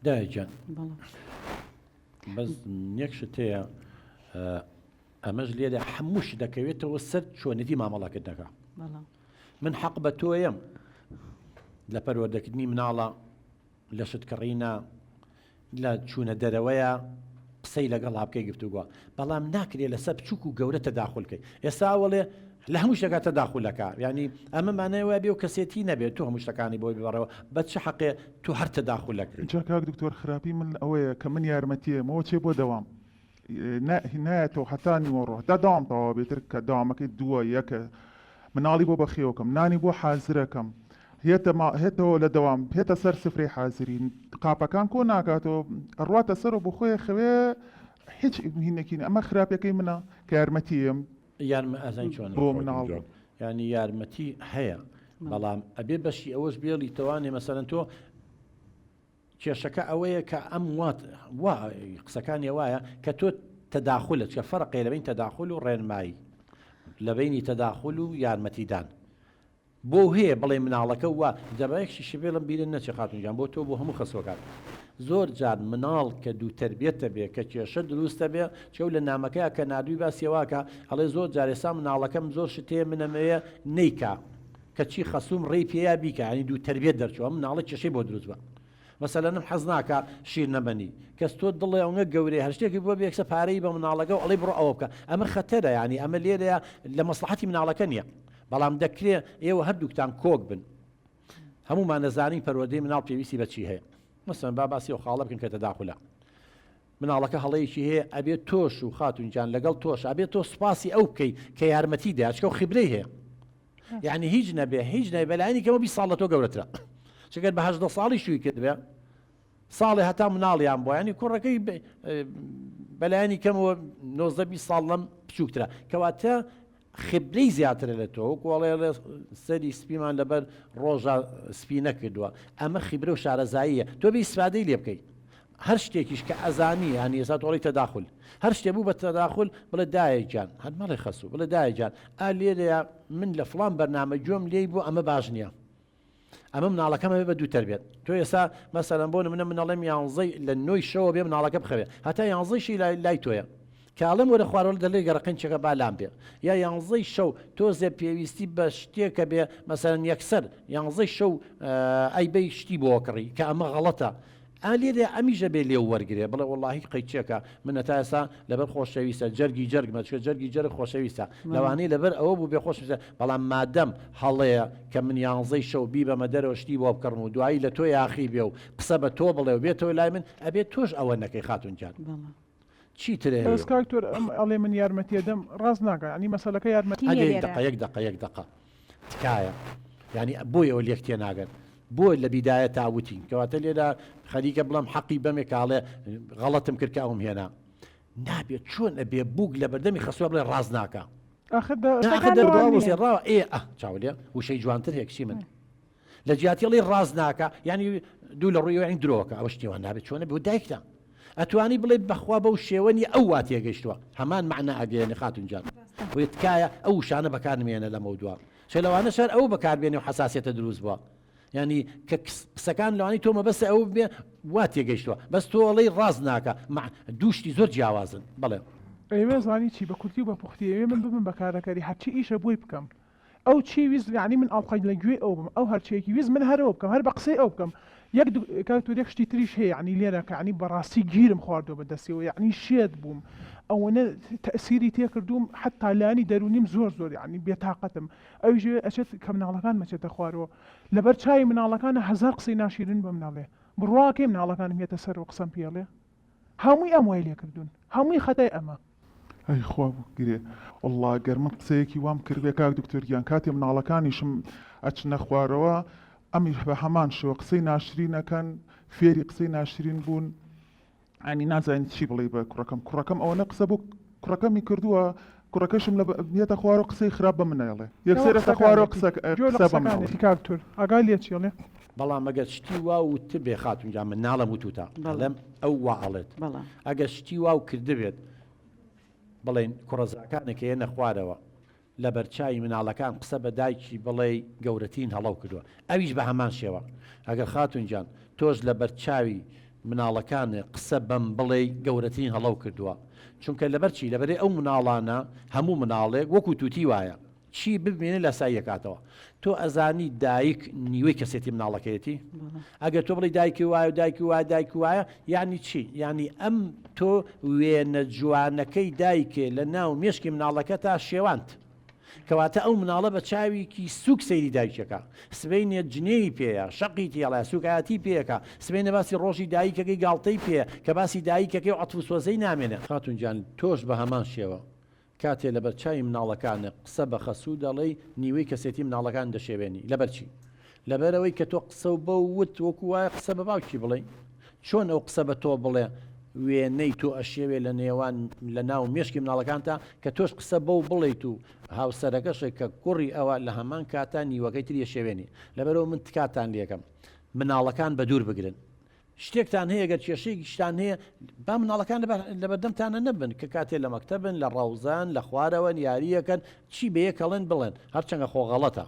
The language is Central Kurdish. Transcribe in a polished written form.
دایە گیان بەس یەک شت هەیە ئەمەش لێرە هەمووش دەکەوێتەوە سەر چۆنێتی مامەڵەکردنەکە من حەق بە تۆیەم لە پەروەردەکردنی مناڵە لە شت کڕینە لە چوونە دەرەوەیە قسەی لەگەڵا بکەی گفتوگۆ بەڵام ناکرێ لەسەر بچووک و گەورە تەداخول کەی ئێستا ئەوەڵێ لە هەموو شتێکا تەداخولەکە یعنی ئەمە مانای وایە بێ و کەسێتی نەبێت تۆ هەموو شتەکانی بۆی ببەڕەوە بە چ حەقێ تۆ هەر تەداخول ئەکەی. جا کاک دکتۆر خراپی من ئەوەیە کە من یارمەتیەمەوە چێ بۆ دەوام نایەتەوە هەتا نیوەڕۆ هەتا دەوام تەواو بێتر کە دەوامەکەی دووە یەکە مناڵی بۆ بەخێوەکەم نانی بۆ حازرەکەم هێتە هێتەوە لە دەوام هێتە سەر سفرەی حازری قاپەکان کۆ ناکاتەوە ئەڕواتە سەرەوە بۆ خۆی خەوێ هیچ هینێکی ئەمە خراپەکەی منە کە یارمەتیم یارمە ئەزانی چۆن بۆ مناڵ ینی یارمەتی هەیە بەڵام ئەبێ بەشی ئەوەش بێڵی تەوانێ مەسەرەن تۆ کێشەکە ئەوەیە کە ئەم وات وا قسەکانی وایە کە تۆ تەداخولە چکە فەرقێ لە بین تەداخل و ڕێنمایی لە بینی تەداخل و یارمەتیدان بۆ هەیە بڵێ مناڵەکە وا جا با یەک شتیشی بێڵم بیرت نەچێ خاتوون گیان بۆ تۆ بۆ هەموو خەسوەکان زۆر جار مناڵ کە دوو تەربیەتە بێ کە کێشە دروستە بێ چەو لە نامەکەیا کە ناردووی باسی واکە ئەڵێ زۆر جار ئێستا مناڵەکەم زۆر شت هەیە من ئەمەوێ نەیکا کە چی خەسووم ڕێی پێیا بیکا یانی دوو تەربیەت دەرچووە ئەم مناڵە کێشەی بۆ دروست بووە مەسەلەنم حەز ناکا شیرنەمەنی کەس تۆ دڵێ ئەونە گەورەیە هەر شتێکی بۆ بێ یەکسەر پارەی بە مناڵەکە و ئەڵێی بڕۆ ئەوە بکە ئەمە خەتەرە یانی ئەمە لێرەیە لە مەسڵەحەتی مناڵەکە نییە بەڵام دەکرێ ئێوە هەردووکتان کۆک بن هەمومان دەزانین پەروەردەی مناڵ پێویستی بە چی هەیە مەسەن با باسی ئەو خاڵە بکەن کە تەداخولە مناڵەکە هەڵەیەکی هەیە ئەبێ تۆش و خاتون گیان لەگەڵ تۆش ئەبێ تۆ سوپاسی ئەو بکەی کە یارمەتی دا چکە و خیبرەی هەیە یعنی هیچ نەبێ هیچ نەبێ بەلایەنی کەمە 20 ساڵ لە تۆ گەورەترە چگەر بە 18 ساڵی شووی کردبێ ساڵێ هەتا مناڵیان بووە ینی کوڕەکەی بەلایەنی کەمەوە 19 20 ساڵ لەم بچووکترە کەواتە خبرەی زیاترە لە تۆ وەکو ئەڵێ ئەڵێ سەری سپیمان لەبەر ڕۆژا سپی نەکردووە ئەمە خیبرە و شارەزاییە تۆ بێ ئیسفادەی لێ بکەی هەر شتێکیش کە ئەزانی یانی ئێستا تۆ ئەڵێی تەداخول هەر شتێ بوو بە تەداخول بڵێ دایە گیان هەر مەڵێ خەسوو بڵێ دایە گیان ئا لێرەیە من لە فڵان بەرنامە گوێم لێی بوو ئەمە باش نییە ئەمە مناڵەکەم ئەبێ بە دوو تەربیەت تۆ ئێستا مەسەلەن بۆ نمونە من ئەڵێم یانزەی لە نۆی شەوە بێ مناڵەکە بخەوێ هەتا یانزەی شەی لای, لای تۆیە کە ئەڵێم وەرە خوارەوە دەلێ گەڕەقینچەکە با لام بێ یا یانزەی شەو تۆزێ پێویستی بە شتێکە بێ مەسەلەن یەکسەر یانزەی شەو ئەی بەی شتی بۆ کڕی کە ئەمە غەڵەتە ئا لێرەیا ئەمیش ئەبێ لێو وەرگرێ بڵێ وەڵاهی قەیچێکە من هەتا ئێستا لەبەر خۆشەویستە جەرگی جەرگمە چونکە جەرگی جەرگ خۆشەویستە لەوانەیە لەبەر ئەوە بووبێ خۆشەویستە بەڵام مادەم هەڵەیە کە من یانزەی شەو بیبەمە دەرەوە شتی بۆ بکڕم و دوایی لە تۆ یاخی بێ و قسە بە تۆ بڵێ و بێتەوە لای من ئەبێ تۆش ئەوە نەکەی خاتوون گیان چی ترە بەس کاک تۆر ئەم ئەڵێ من یارمەتی ئەدەم ڕاست ناکا یانی مەسەلەکە یارمەتی نیە لێرە. دەقە یەک دەقە یەک دەقە تکایە یانی بۆ ئێوە لێک تێناگەن بۆ لە بیدایەتا وتین کەواتە لێرە خەریکە بڵێم حەقی بەمێ کاڵێ غەڵەتم کرد کە ئەوم هێنا نابێت چۆن ئەبێ بووک لە بەردەمی خەسوە بڵێ ڕاست ناکا ئاخر دە ئاخر دە ڕاوە ئێ ئە چاو لێ وشەی جوانتر هەیە کچی من لە جیاتی ئەڵێی ڕاست ناکا یانی دوو لە ڕووی یانی درۆکە ئەوە شتی وا نابێت چۆنە بۆ دایکتە ئەتوانی بڵێ بەخوا بەو شێوە نیە ئەو وا تێگەیشتووە هەمان مەعنا ئەگەیەنێ خاتون جان بۆیە تکایە ئەو وشانە بەکار مێنە لەمەو دوا چێ لەوانە شەر ئەو بەکاربێنێ و حەساسیەتە دروست بووە ینی کە قسەکان لەوانی تۆ مەبەستە ئەو بێ وا تێگەیشتووە بەس تۆ ئەڵێی ڕاست ناکە دووشتی زۆر جیاوازن بەڵێ. ئەیەوێ زانی چی بە کورتی و بە پوختی ئەیەوێ من ببم بە کارەکەری هەرچی ئیشە بۆی بکەم ئەو چی ویست یەعنی من ئەڵقەی لە گوێی ئەو بم ئەو هەرچیەکی ویست من هەر ئەو بکەم هەر بە قسەی ئەو بکەم یەک دو کاک تور یەک شتی تریش هەیە یەعنی لێرە کە یەعنی بەڕاستی گیرم خواردوە بە دەستیەوە یەعنی شێت بووم ئەوەنە تەئسیری تێکردووم حەتا لایەنی دەروونیم زۆر زۆر یەعنی بێتاقەتم ئەویش ئەچێت کە مناڵەکانم ئەچێتە خوارەوە لەبەر چاوی مناڵەکانە هەزار قسەی ناشیرین بە من ئەڵێ بڕواکەی مناڵەکانم یەتە سەرەوە قسەم پێ ئەڵێ هەمووی ئەم وای لێکردوون هەمووی خەتای ئەمە. ئەی خوا بگرێ وەڵا گەر من قسەیەکی وام کردبێ کاک دکتۆر گیان کاتێ مناڵەکانیشم ئەچنە خوارەوە ئەمیش بە هەمان شێوە قسەی ناشرین ئەکەن فێری قسەی ناشرین بوون ئەنی نازانین چی بڵێ بە کوڕەکەم کوڕەکەم ئەوەنە قسە بۆ کوڕەکەمی کردووە کوڕەکەشم لە یەتە خوارەوە قسەی خراپ بە من ئەڵێ یەکسەر یەتە خوارەوە قسە قسە بە من ئەڵێ کاک تور ئاگای لێ چی ئەڵێ. بەڵام ئەگەر شتی وا وتبێ خاتون گیان من ناڵێم وتوتە ئەڵێم ئەو وا ئەڵێت ئەگەر شتی واو کردبێت بڵێن کوڕەزاکانێک کە یەنە خوارەوە لەبەرچاوی مناڵەکان قسە بە دایکی بڵێی گەورەترین هەڵەو کردوە ئەویش بە هەمان شێوە ئەگەر خاتون گیان تۆش لەبەرچاوی. مناڵەکانێ قسە بەم بڵێی گەورەترین هەڵەو کردووە چونکە لەبەر چی لەبەرێ ئەو مناڵانە هەموو مناڵێک وەکو توتی وایە چی ببینێ لاسایی ئەکاتەوە تۆ ئەزانی دایک نیوەی کەسێتی مناڵەکەیەتی ئەگەر تۆ بڵی دایکی وایە و دایکی وایە دایکی وایە یعنی چی یعنی ئەم تۆ وێنە جوانەکەی دایکێ لە ناو مێشکی مناڵەکە تا شێواند کەواتە ئەو مناڵە بە چاویکی سوک سەیری دایکەکە سبەینێ جنێوی پێیە شەقی تێڵە سوکایەتی پێیەکە سبەینێ باسی ڕۆژی دایکەکەی گاڵتەی پێیە کە باسی دایکەکەی و عەتف و سۆزەی نامێنێ. خاتوون گیان تۆش بە هەمان شێوە کاتێ لەبەر چاوی مناڵەکانت قسە بە خەسوو دەڵێی نیوەی کەسێتی مناڵەکان دەشێوێنی لەبەر چی؟ لەبەرئەوەی کە تۆ قسەو بەو وت وەکو وایە قسە بە باوکی بڵێی چۆن ئەو قسە بە تۆ بڵێ وێنەی تۆ ئەشێوێ لە نێوان لە ناو مێشکی مناڵەکانتا کە تۆش قسە بەو بڵێیت و هاوسەرەکەشت کە کوڕی ئەوە لە هەمان کاتا نیوەکەی تری ئەشێوێنی لەبەرئەوە من تکاتان لێکەم مناڵەکان بە دوور بگرن شتێکتان هەیە گەر کێشەیەکیشتان هەیە با مناڵەکان لەبەردەمتانە نەبن کە کاتێ لە مەکتەبن لە ڕەوزان لە خوارەوەن یاریەکەن چی بەیەکەڵێن بڵێن هەرچەنگە خۆ غەڵەتە.